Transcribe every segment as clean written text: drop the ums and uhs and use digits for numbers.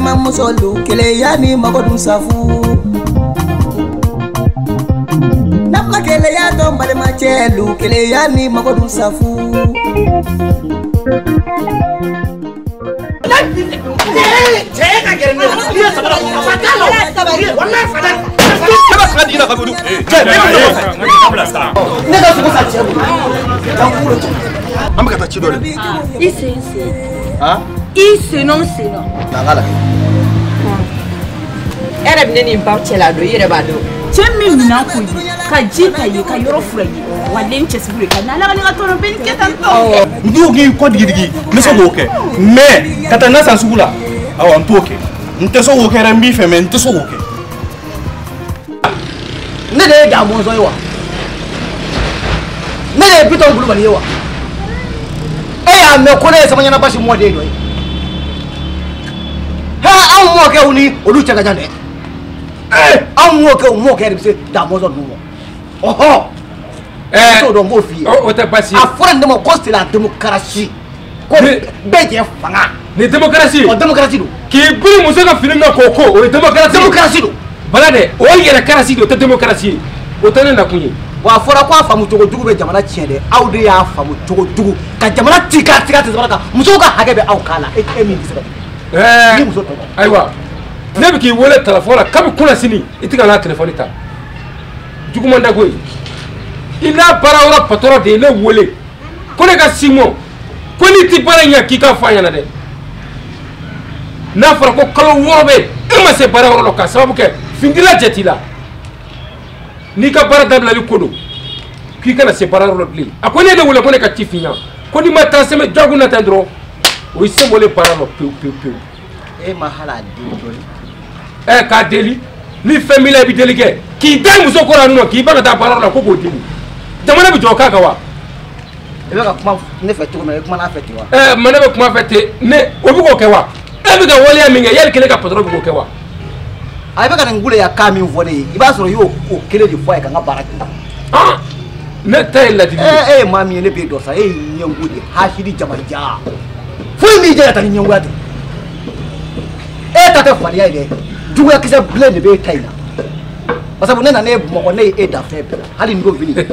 Balimamusolu keleya ni mago dun safu. N'a ma keleya dɔn balimacɛlu keleya ni mago dun safu. Cɛ ka gɛrɛ ne la. I ye sabara fa t'a la. Walahi fa t'a la. Ne b'a saga di la ka bolo. Cɛ ne bɛ sa. Ne ka sogo san cɛ bolo. Ka n kunkolo ci. An bɛ ka taa ci dɔ de. I sen sen. Han? I sen nɔ sen nɔ. Na n k'a lajɛ. E yɛrɛ bɛ ne ni n ba cɛla don i yɛrɛ b'a dɔn. Cɛ min minɛn ko ye ka ji ta ye ka yɔrɔ fura ye wa den cɛsiri ka n'ala ka ne ka tɔnɔ bɛ nin kɛ tan tɔ. N t'o k'i kɔ digidigi n bɛ se k'o kɛ mais ka taa na san sugu la awɔ n t'o kɛ n tɛ se k'o kɛ dɛ n b'i fɛ mais n tɛ se k'o kɛ. Ne de ye Damɔzɔn ye wa? Ne de ye Bitɔn Kulubali ye wa? E y'a mɛn ko ne ye Samaɲana Basi mɔden dɔ ye. Hɛ anw mɔkɛw ni olu cɛ ka jan dɛ. Anw mɔkɛw mɔkɛ de bɛ se Damɔzɔn ninnu ma. Ɔhɔ. Ɛɛ t'o dɔn n b'o f'i ye. O tɛ baasi ye. A fɔra nin de ma ko c'est la démocratie. Ko bɛɛ jɛ fanga. Nin démocratie. Ɔ démocratie don. K'i biri muso ka fini na k'o ko o ye démocratie. Démocratie don. Bala dɛ o ye yɛrɛ karasi de o tɛ démocratie ye o tɛ ne nakun ye. Wa a fɔra ko a faamu cogo jugu bɛ jamana tiɲɛ dɛ aw de y'a faamu cogo jugu ka jamana ci k'a tigɛ a tɛ jamana kan musow ka hakɛ bɛ aw kan la e min tɛ se ka ɛɛ ni muso tɔgɔ. Ayiwa ne bɛ k'i wele telefɔni la kabi kunna sini i tɛ ka n'a telefɔni ta juguman da koyi i n'a baara yɔrɔ patɔrɔn de ye ne wele ko ne ka s'i ma ko n'i ti baara in ɲɛ k'i k'a fɔ a ɲɛna dɛ n'a fɔra ko kalo 6 bɛ e ma se baara yɔrɔ la k'a sababu kɛ findila jɛ t'i la n'i ka baara dabilali ko don k'i kana se baara yɔrɔ la bilen a ko ne de wele ko ne ka ci f'i ɲɛna ko n'i ma taa sɛmɛ jago na tan dɔrɔn o ye sen bɔlen baara la pewu pewu pewu. E ma hali a deli dɔɔni. Ɛ k'a deli ni fɛn b'i la i bɛ deli kɛ k'i da muso kɔrɔ yan nɔ k'i ba ka taa baara yɔrɔ la ko k'o deli jamana bɛ jɔ o kan kan wa. I bɛ ka kuma ne fɛ cogo min na i kuma n'a fɛ ten wa. Ɛ mais ne bɛ kuma fɛ ten ne o bɛ k'o kɛ wa e bɛ ka waleya min kɛ yali kelen ka patɔrɔn bɛ k'o kɛ wa. A bɛ ka nin kuleya kan min fɔ ne ye i b'a sɔrɔ i y'o o kelen de fɔ a ye ka n ka baara kɛ. Ne ta ye ladili ye. E ye maa min ye ne b'e dɔn sa e ye ɲɛngo de ye hasidi jamanja foyi m'i jɛ ka taa ni ɲɛngoya tɛ e ta tɛ fadenya ye dɛ juguya kisɛ bilen de b'e ta in na parce que ne nana e Bamakɔ ne ye e da fɛn bɛɛ la hali n don fini ka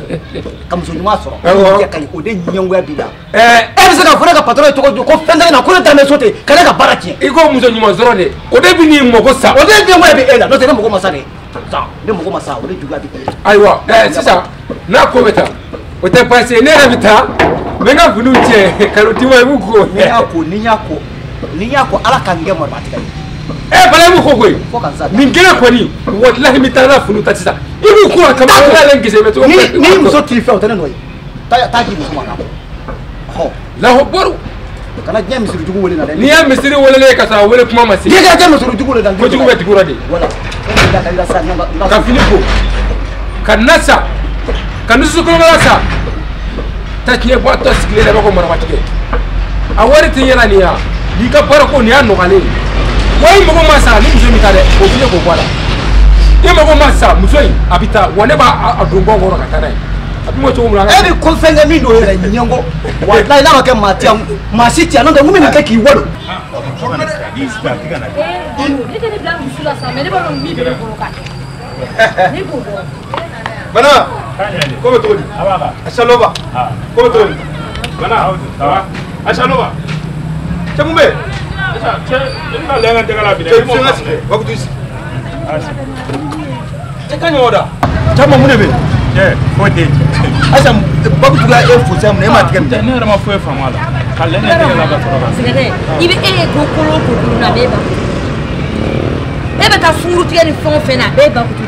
muso ɲuman sɔrɔ o ka ɲi o de ɲɛngoya b'i la. E bɛ se k'a fɔ ne ka patɔrɔn ye cogo di ko fɛn tɛ ne na ko ne dan bɛ so ten ka ne ka baara tiɲɛ. I ko muso ɲuman sɔrɔ de o de bɛ n'i mago sa. O de ɲɛngoya bɛ e la n'o tɛ ne mago ma sa dɛ ne mago ma sa o de juguya bɛ e la. Ayiwa sisan n'a ko bɛ taa o tɛ baasi ye ne yɛrɛ bɛ taa n bɛ n ka finiw cɛ ka n'o d'i ma i b'u ko. N'i y'a ko n'i y'a ko n'i y'a ko Ala ka n kɛ marifatigɛ ye. Bala i b'u ko koyi nin kelen kɔni walahi n bɛ taa n ka finiw ta sisan i b'u ko a kama n y'ale gese bɛ cogo min. Ni muso t'i fɛ o tɛ ne nɔ ye taa di muso ma ka bɔ. Lahu baru. Kana diɲɛ misiri jugu wele na dɛ. N'i ye misiri wele ka sɔrɔ a wele kuma ma se. N'i ka diɲɛ misiri jugu wele na. Kojugu bɛ dugu la de. Wala. Ka fini ko ka na sa ka nusukolokala sa ta tiɲɛ bɔ a tɔ sigilen la i b'a fɔ marabatigɛ a wari tɛ ɲɛna nin ya n'i ka baara ko nin y'a nɔgɔyalen ye. Wa i mago ma sa ni muso min ta dɛ o f'i ye k'o bɔ a la i mago ma sa muso in a bɛ taa wa ne b'a don bɔ kɔrɔ ka taa n'a ye a bɛ cogo min na. E bɛ ko fɛn kɛ min don yɛrɛ ɲɛngo walayi n'a ma kɛ maa ti yan maa si ti yan n'o tɛ mun bɛ nin kɛ k'i walo. Ne tɛ ne bila muso la sa mais ne b'a dɔn min bɛ ne bolo ka kɛ ne b'o dɔn. Bana ko bɛ cogo di Asalova ko bɛ cogo di Bana Asalova cɛ mun bɛ yen. Cɛ i bɛna lɛn ka tɛgɛ la bi dɛ. Cɛ i bɛ se ka sigi wakutu sigi. Cɛ ka ɲɔgɔn da. Caman mun de bɛ yen. Cɛ foyi tɛ yen. Ayisa Bakutu ka e fo sisan mun na e m'a tigɛ minɛ. Ne yɛrɛ ma foyi faamu a la. Ka lɛn ka tɛgɛ la ka sɔrɔ ka. Sɛgɛnɛ i bɛ e ye ko kolo o kolo na a b'e Bakutu. E bɛ taa sunguru tigɛ ni fɛn o fɛn na a b'e Bakutu.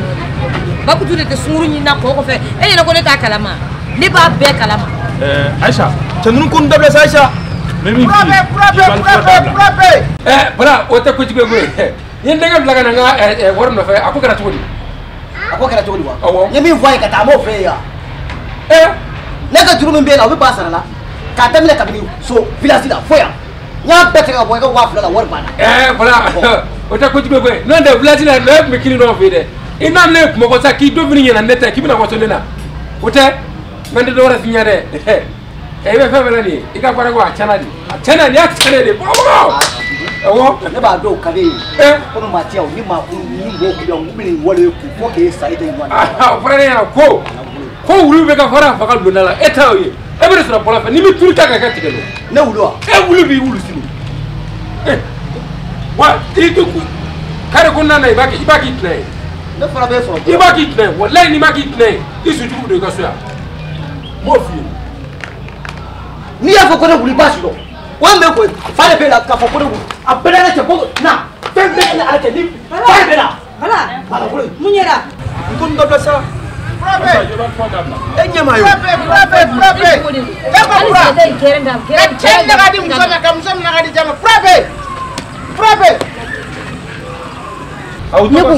Bakutu de tɛ sunguru ɲini na kɔ kɔfɛ e ɲɛna ko ne t'a kalama ne b'a bɛɛ kalama. Ayisa. Cɛ ninnu ko nin dabila sa Ayisa. Bala o tɛ kojugu ye koyi n ye n denkɛ bila ka na n ka wari nɔfɛ a ko kɛra cogo di. A ko kɛra cogo di wa. Awɔ. N ye min fɔ a ye ka taa a m'o fɛ ye wa. Ne ka juru min b'e la o bɛ ban sara la k'a daminɛ kabini so village la fo yan n y'a bɛɛ tigɛ ka bɔ i ka 2000 la wari banna. Bala o tɛ kojugu ye koyi n'o tɛ village la ne tun bɛ kini dɔw fɛ yen dɛ i n'a ne ye Bamakɔ sa k'i don fini ɲɛna ne tɛ k'i bɛna waso ne la o tɛ n tɛ dɔwɛrɛ f'i ɲɛna dɛ. I bɛ fɛn fɛn la nin ye i ka baara ko a tiɲɛna de a tiɲɛna nin y'a tiɲɛnen de bɔgɔbɔgɔ. Awɔ. Ne b'a dɔn o ka di e ye. Komi maa tɛ yan ni maa kun ni mɔgɔw kun bɛ yan u bɛ nin wale kun fo k'e sa e tɛ ɲuman. O fɔra ne ɲɛna ko wulu bɛ ka fara a fa ka donda la e ta y'o ye e bɛ ne sɔrɔ bɔlɔn fɛ n'i bɛ tulu ta ka kɛ tigɛ don. Ne wulu wa? E wulu b'i wulu sini. Wa i tɛ kare kɔnɔna na i b'a k'i tɛnɛ ye. Ne fana b'e sɔrɔ. I b'a k'i tɛnɛ ye walayi n'i m'a k'i tɛnɛ ye i sujugu bɛ don i ka so yan. N b'o f'i ye. N'i y'a fɔ ko ne wulu i b'a si dɔn. O ye mɛ koyi fa de b'e la k'a fɔ ko ne wulu a bɛɛ n'a cɛ ko na fɛn bɛɛ ni Ala cɛ ni fa de b'e la. Voilà. Mun yɛrɛ? N ko n dabila sa. E ɲɛ ma ye o. Fura bɛ yen. E ko fura. Ka cɛ minɛ ka di muso ma ka muso minɛ ka di cɛ ma fura bɛ yen. Fura bɛ yen. Ne ko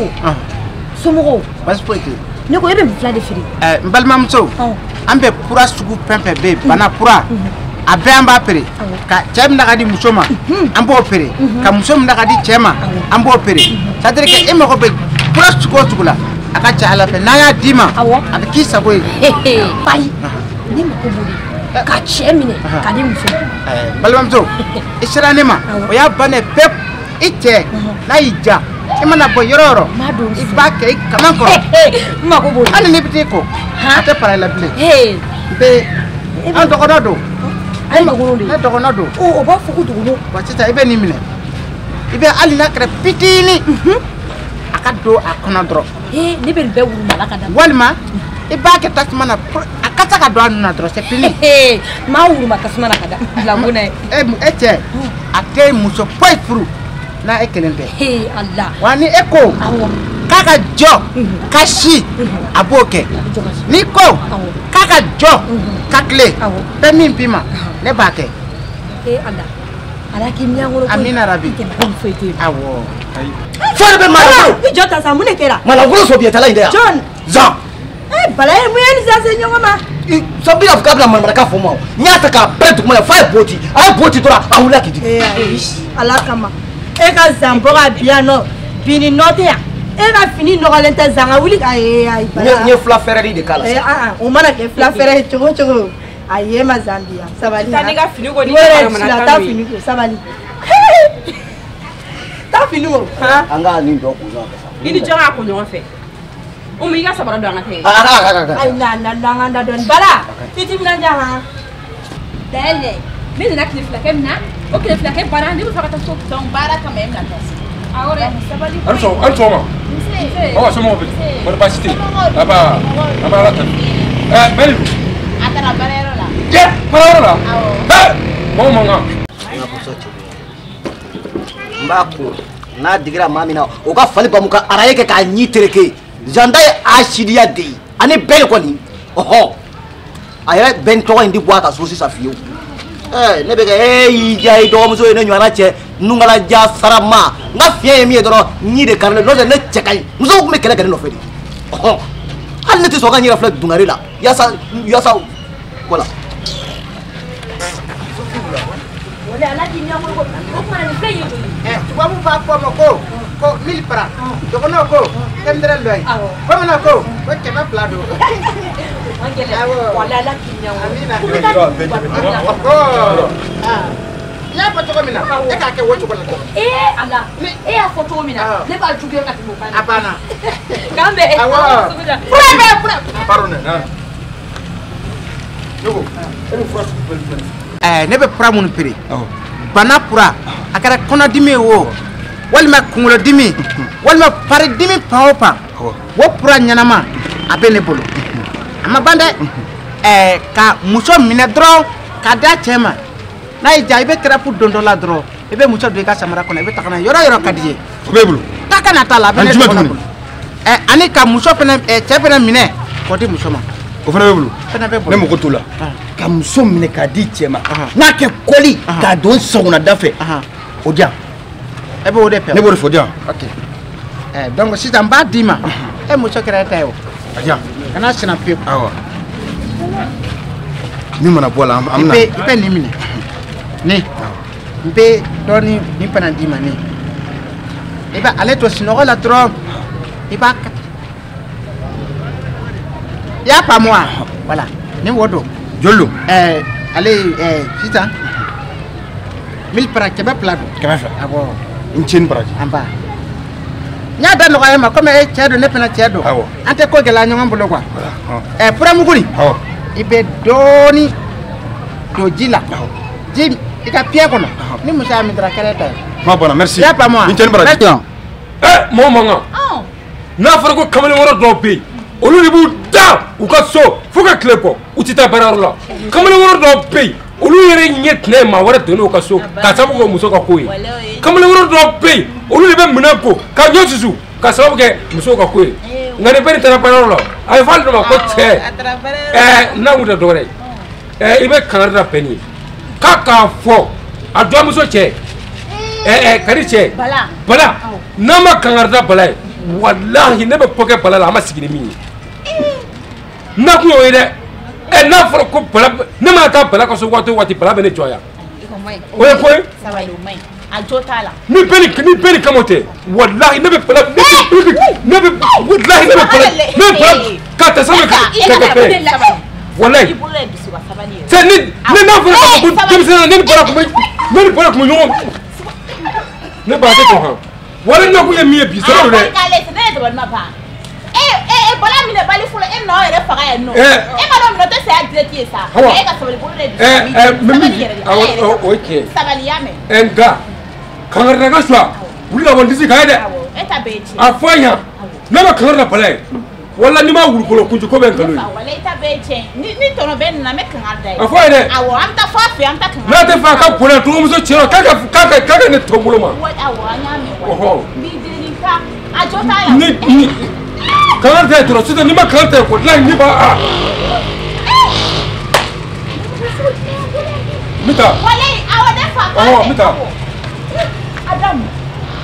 somɔgɔw. Baasi foyi tɛ yen. Ne ko e bɛ mun fila de feere. N balimamuso. An bɛ fura sugu fɛn fɛn bɛ yen bana fura. A bɛɛ an b'a feere ka cɛ minɛ ka di muso ma an b'o feere ka muso minɛ ka di cɛ ma an b'o feere c'est à dire que e mago bɛ fura sugu o sugu la a ka ca Ala fɛ n'an y'a d'i ma a bɛ k'i sago ye. Ayi ne mako b'o de ka cɛ minɛ ka di muso ma. Balimamuso i sera ne ma o y'a bannen pewu i cɛ n'a y'i diya i mana bɔ yɔrɔ o yɔrɔ i b'a kɛ i kaman kɔrɔ. N mako b'o de. Hali n'i bɛ t'i ko a tɛ para i la bilen. N bɛ an dɔgɔdɔ don. Ne dɔgɔnɔ don. O b'a fɔ ko dɔgɔnɔ. Wa sisan i bɛ nin minɛ i bɛ hali n'a kɛra fitinin a ka don a kɔnɔ dɔrɔn. Ne bɛ nin bɛɛ wurumala ka da. Walima i b'a kɛ tasuma na a kasa ka don a nun na dɔrɔn c'est fini. N m'a wuruma tasuma na ka da bila mun na ye. E cɛ a tɛ muso foyi furu n'a e kelen tɛ. Ala. Wa ni e ko k'a ka jɔ ka si a b'o kɛ n'i ko k'a ka jɔ ka tile fɛn min b'i ma ne b'a kɛ. Ala ala k'i miɲankolo koyi. Amina rabi. I tɛmɛ foyi tɛ yen. Awɔ. Fɛn de bɛ malakolo. I jɔ ta sa mun de kɛra. Malakolo sɔbiyɛtala in dɛ yan. Jɔn. Zan. Bala ye mun ye nin san se ɲɔgɔn ma. Sabu bɛna fɔ k'a bɛna manamanakan fɔ n ma o. N y'a ta k'a bɛɛ duguma yan f'a ye bo ci a ye bo ci dɔrɔn a wulila k'i jigin. Ayi ala kama e ka zan bɔ ka bin yan nɔ bin ni nɔ tɛ yan. E ka fini nɔgɔlen tɛ zan ka wuli ka ye ayi. N ye fila fɛrɛli de k'a la sisan. O mana kɛ fila fɛrɛ ye cogo o cogo a ye ma zan bi yan sabali. Taa ne ka fini ko ni manamanakan taa fini ko sabali. Taa fini ko. An ka nin dɔ ko ɲɔgɔn fɛ sa. I ni jɔn k'a ko ɲɔgɔn fɛ. Umu i ka sabara don an ka tɛgɛ. Ayi na na na an ka da dɔɔni Bala i timinandiya han. Dayɛlɛ ne nana tile fila kɛ min na o tile fila kɛ banna ne bɛ fɛ ka taa so. Donc baara kama e bɛna taa so. Awɔ dɛ. Sabali koyi. A ni sɔgɔma. Awa somɔgɔw bɛ di? Kɔri baasi tɛ yen? Aba an bɛ Ala tanu. Bɛni dun? A taara baarayɔrɔ la. Cɛ baarayɔrɔ la? Awɔ. Mɔgɔ mankan. N b'a ko n'a digira maa min na o ka fali bamu ka araye kɛ k'a ɲi tereke. Zanda ye asidiya de ye ani bɛɛ de kɔni ɔhɔ a yɛrɛ bɛ n tɔgɔ in di bɔ a ka so sisan fiyewu. Ne bɛ kɛ e y'i diya i dɔgɔmuso ye ne ɲɔgɔnna cɛ nungalaja sarama n ka fiɲɛ ye min ye dɔrɔn ɲi de karilen n'o tɛ ne cɛ ka ɲi musow tun bɛ kɛlɛ kɛ ne nɔfɛ de ɔhɔ hali ne tɛ sɔn ka n yɛrɛ filɛ dungare la yaasa yaasa wala. Tubabu b'a fɔ a ma ko 1000 francs dɔgɔnɔw ko kɛmɛ lɔ ye bamananw ko 200 don. Wala ala k'i ɲɛ. Amina. N y'a fɔ cogo min na e k'a kɛ o cogo la dɔrɔn. Ala e y'a fɔ cogo min na ne b'a juguya ka tɛmɛ o kan. A banna. K'an bɛn. Awɔ. Fura bɛ fura. Pardon dɛ. Ne ko e bɛ fura sugu bɛɛ jumɛn? Ne bɛ fura minnu feere. Bana fura a kɛra kɔnɔdimi ye o walima kunkolodimi walima faridimi fan o fan o fura ɲɛnama a bɛ ne bolo a ma ban dɛ ka muso minɛ dɔrɔn k'a d'a cɛ ma n'a y'i diya i bɛ tarapu don dɔ la dɔrɔn i bɛ muso don i ka samara kɔnɔ i bɛ taga n'a ye yɔrɔ o yɔrɔ ka di i ye. O b'e bolo. Taa ka na t'a la a bɛ ne dɔgɔnin bolo. Ani ka muso fana cɛ fana minɛ k'o di muso ma. O fana b'e bolo. Fana b'e bolo. Ne mako t'o la. Ka muso minɛ k'a di cɛ ma n'a kɛ kɔli k'a don sɔgɔmada fɛ o di yan. E b'o de fɛ. Ne b'o de fɔ o di yan. Ok donc sisan n b'a d'i ma e muso kɛra e ta ye o. A di yan. Kana siran pewu. Awɔ. Min mana bɔ a la an bɛna. I bɛ nin minɛ nin n bɛ dɔɔnin nin fana d'i ma nin i bɛ ale to sunɔgɔ la dɔrɔn i b'a kɛ i y'a faamu wa voilà nin wo don. Joli don. Ale ye sisan 1000 francs 200 don. 200. Awɔ. N ce ni baraji. An ba. N y'a da nɔgɔya e ma komi e cɛ don ne fana cɛ don. Awɔ. An tɛ ko gɛlɛya ɲɔgɔn bolo quoi. Ɛ furamugu nin. Awɔ. I bɛ dɔɔnin don ji la. Ji i ka piyɛ kɔnɔ. Ni muso y'a min dɔrɔn a kɛra e ta ye. Kuma banna merci. I y'a faamu wa? N ce ni baraji. Ɛ mɔgɔ man kan. N'a fɔra ko kamalenkɔrɔ dɔw bɛ yen olu de b'u da u ka so fo ka tile bɔ u tɛ taa baarayɔrɔ la kamalenkɔrɔ dɔw bɛ yen olu yɛrɛ ɲɛ tɛnɛ ye maa wɛrɛ donn'u ka so k'a sababu kɛ muso ka ko ye kamalenkɔrɔ dɔw bɛ yen olu de bɛ minɛn ko ka ɲɔ susu k'a sababu kɛ musow ka ko ye nka ni bɛɛ ni taara baarayɔrɔ la a bɛ fɔ ale de ma ko cɛ ɛɛ n'a kun tɛ dɔwɛrɛ ye ɛɛ i bɛ kangari da bɛn nin ye k'a k'a fɔ a dɔgɔmuso cɛ ɛɛ Kadi cɛ Bala n'a ma kangari da Bala ye walahi ne bɛ ko kɛ Bala la a ma sigi ni min ye n'a kun y'o ye dɛ ɛ n'a fɔra ko Bala ne mana taa Bala ka so waati o waati Bala bɛ ne jɔ yan o ye ko ye ni bɛɛ ni kama tɛ walahi ne bɛ Bala ne bɛ walahi ne bɛ Bala ne bɛ Bala ka ta sanfɛ ka kɛ fɛn walahi c'est ni n'a fɔra k'a fɔ ko denmisɛnnin ne ni Bala kun bɛ ne ni Bala kun bɛ ɲɔgɔn ne Bala tɛ tɔn kan wala ne kun ye min ye bi sɔrɔ dɛ. E Bala minɛ bali fɔlɔ e nɔ yɛrɛ faga yan nɔ. E ma dɔn minɛ o tɛ saya direct ye sa. E ka sabali bolo de bi. Sabali yɛrɛ de. Awɔ o ye tiɲɛ ye. Sabali y'a mɛn. Nka kangari da ka suwa wuli ka bɔ n disi kan ye dɛ. E ta bɛɛ ye tiɲɛ. A fɔ a ɲɛna ne ma kangari da Bala ye wala n'i ma wulukolo kunci ko bɛ nkalon ye. Wala i ta bɛɛ ye tiɲɛ ni tɔnɔ bɛ nana n bɛ kangari da ye. A fɔ a ye dɛ. Awɔ an bɛ taa fɔ a fɛ an bɛ taa kangari. N'a tɛ fɛ a ka bonya dɔgɔmuso cɛ la k'a ka ne to n bolo ma. Awɔ an y'a mɛn. Ɔhɔn. N b'i deli ni taa a jɔ t'a la. Ni kangari da ye dɔrɔn sisan n'i ma kangari da ye walahi ne b'a a. N bɛ taa. Walayi awɔ ne fa. Ɔhɔn n bɛ taa. Adamu.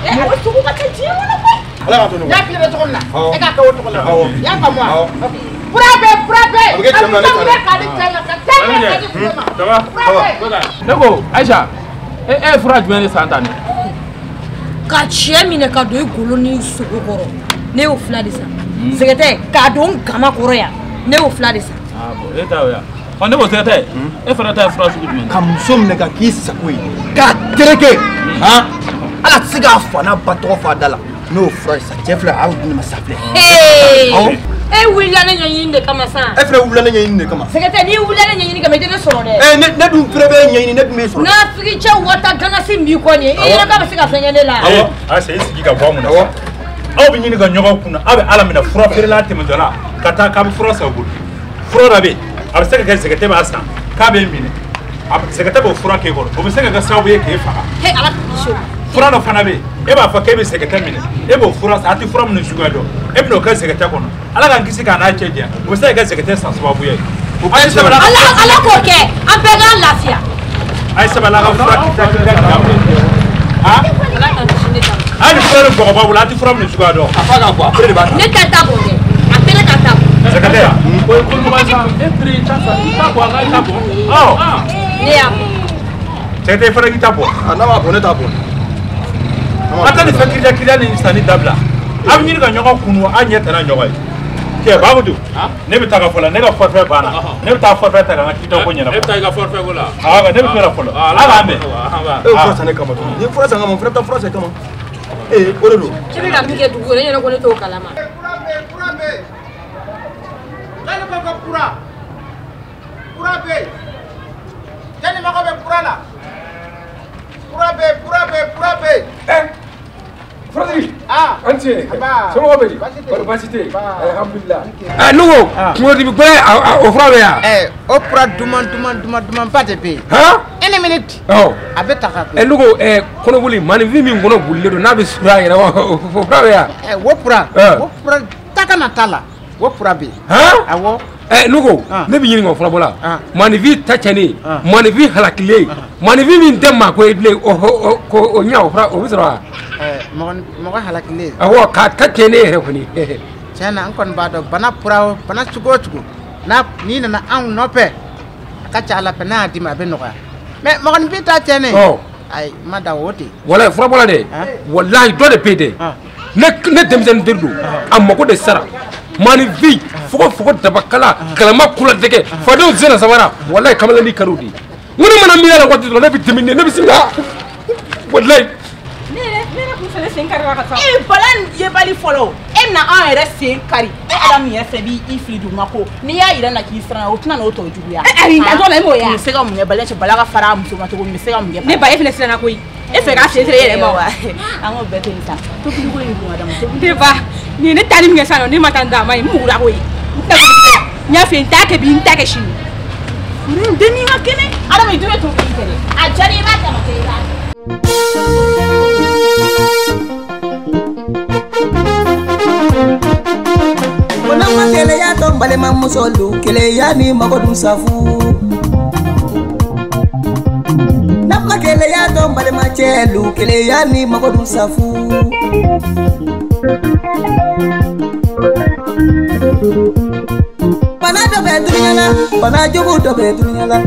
Mɔgɔ sugu ka ca diɲɛ kɔnɔ koyi. Ala k'a to ɲɔgɔn. N y'a f'i ɲɛna cogo min na e k'a kɛ o cogo la. I y'a faamu wa? Fura bɛ fura bɛ. A bɛ kɛ cɛ min na ne ta dɛ. Ka di cɛ ma ka cɛ bɛɛ ka di muso ma. Fura bɛ. Ne ko Ayisa e ye fura jumɛn de san tan ne? Ka cɛ minɛ ka don i golo ni sogo kɔrɔ ne y'o fila de san. Sɛgɛtɛ k'a don n gama kɔrɔ yan ne y'o fila de san. Ah bon e ta y'o ye wa? Ɔ ne ko Sɛgɛtɛ e fana ta ye fura sugu jumɛn ye? Ka muso minɛ ka k'i sago ye k'a tereke han ala tɛ se k'a fa n'a ba tɔgɔ fɔ a da la. N'o fura ye sa cɛ filɛ a y'o di ne ma sa filɛ. E wulila ne ɲɛɲini de kama sa. E fana wulila ne ɲɛɲini de kama. Sɛgɛtɛ n'i wulila ne ɲɛɲini kama i tɛ ne sɔrɔ dɛ. Ne dun fana bɛ ɲɛɲini ne dun b'e sɔrɔ. Nafigi cɛ wata ganasi min b'i kɔ nin ye i yɛrɛ k'a bɛ se ka fɛn kɛ ne la. Awɔ Ayisa i sigi ka bɔ mun na sa. Aw bɛ ɲini ka ɲɔgɔn kunna aw bɛ Ala minɛ fura feerela tɛmɛtɔ la ka taa k'a bɛ fura san u bolo. Fura dɔ bɛ yen a bɛ se ka kɛ Sɛgɛtɛ b'a san k'a bɛ minɛ a Sɛgɛtɛ b'o fura k'e kɔrɔ o bɛ se ka kɛ sababu ye k'e faga. He Ala k'i kisi o ma. Fura dɔ fana bɛ yen e b'a fɔ k'e bɛ Sɛgɛtɛ minɛ e b'o fura san a tɛ fura minnu suguya dɔn e bɛn'o kɛ Sɛgɛtɛ kɔnɔ Ala k'an kisi k'a n'a cɛ janya o bɛ se ka kɛ Sɛgɛtɛ san sababu ye. Ala k'o kɛ an bɛɛ k'an lafiya. A ye sabali a ka fura kita kita kita. Ala k'an kisi ne ta ma. A ye nin fura nin bɔgɔba bolo a tɛ fura minnu suguya dɔn. A fa ka bɔ a pere de b'a ta. Ne tɛ ta bɔ dɛ a pere ka ta bɔ. Sɛgɛtɛ o ye ko ɲuman sa e pere i ta sa i ta bɔ a ka i ta bɔ. Ɔ ne y'a bɔ. Sɛgɛtɛ i fana k'i ta bɔ. A n'a m'a bɔ ne t'a bɔ. A tɛ nin fɛn kirija kirija ni sanni dabila a bɛ ɲini ka ɲɔgɔn kunu a ɲɛ tɛna ɲɔgɔn ye. Cɛ Babudu ne bɛ taa ka fɔ la ne ka forfait banna ne bɛ taa forfait ta ka n ka kita ko ɲɛnabɔ. E bɛ taa i ka forfait ko la. Awɔ ne bɛ to la fɔlɔ ala k'an bɛn. E bɛ fura san ne kama tuguni ni ye fura san kama n fana bɛ taa fura san kama ee o de don. E bɛ ka min kɛ dugu kɔnɔ e ɲɛna ko ne t'o kalama. Kura bɛ yen kura bɛ yen. Jɔnni ko ko kura? Kura bɛ yen. Jɔnni mago bɛ kura la? Kura bɛ yen kura bɛ yen kura bɛ yen. Furatigi. An ce. Aba. Somɔgɔw bɛ di? Baasi tɛ yen. Kɔri baasi tɛ yen? Ba. Alhamdulilah. Ne ko kunkolodimi gɛlɛn o fura bɛ yan. O fura duman duman duman dumanba de bɛ yen. Han? Une minute. Awɔ. A bɛ ta ka kun. Ne ko kɔnɔboli maaninfin min kɔnɔ bolilen don n'a bɛ surunya a yɛrɛ ma o fura bɛ yan. O fura. O fura ta kana t'a la. O fura bɛ yen. Han? Awɔ. Ne ko ne bɛ ɲininka o furabɔla maaninfin ta cɛnnen maaninfin halakilen maaninfin min tɛ maa ko ye bilen o ɲɛ o fura o bɛ sɔrɔ wa. Mɔgɔ halakilen. Awɔ k'a ta cɛnnen yɛrɛ kɔni. Tiɲɛ na n kɔni b'a dɔn bana fura o bana cogo o cogo n'a n'i nana anw nɔfɛ a ka ca Ala fɛ n'a y'a d'i ma a bɛ nɔgɔya mais mɔgɔninfin ta cɛnnen. Ayi n ma da o ten. Walayi furabɔla dɛ walayi dɔ de bɛ yen dɛ ne denmisɛnnin teri don a mako de sara. Maaninfin fogo fogo dabakala kalama kula dɛgɛ fadenw senna samara walayi kamalennin ka di o de ye. N ko ne mana miiri a la waati dɔ la ne bɛ dimi ne bɛ sin ka walayi. Ne yɛrɛ kun fɛnɛ sen kari la ka taa. E bala yebali fɔlɔ e bɛna anw yɛrɛ sen kari e Adamu yɛrɛ fɛ b'i fili duguma ko n'i y'a yira n na k'i siran o tɛna n'o tɔ juguya. Ayi a dɔw la e m'o ye wa. N bɛ se ka mun kɛ Bala cɛ Bala ka fara a muso ma cogo min n bɛ se ka mun kɛ. Ne ba e fɛnɛ siranna koyi e fɛ k'a sen siri e yɛrɛ ma wa. An k'o bɛɛ to yen sa tobili ko in dun Adamu tobili. Ne ba nin ye ne taali min kɛ sisan nɔ ne ma taa n da a ma ye n mugura koyi n tɛna tobili kɛ n y'a f'i ye n t'a kɛ bi n t'a kɛ sini. Dennin ka kɛnɛ Adamu i dun bɛ tobili kɛ dɛ a diyara i b'a kɛ a ma kɛ i b'a kɛ. Keleya to balimamusolu keleya ni mago dun safu n'a keleya to balimacɛlu keleya ni mago dun safu bana dɔ bɛ dunuya la bana jugu dɔ bɛ dunuya la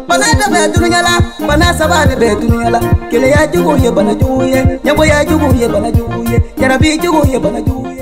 bana dɔ bɛ dunuya la bana saba de bɛ dunuya la keleya jugu ye bana jugu ye ɲɛgoya jugu ye bana jugu ye jarabi jugu ye bana jugu ye.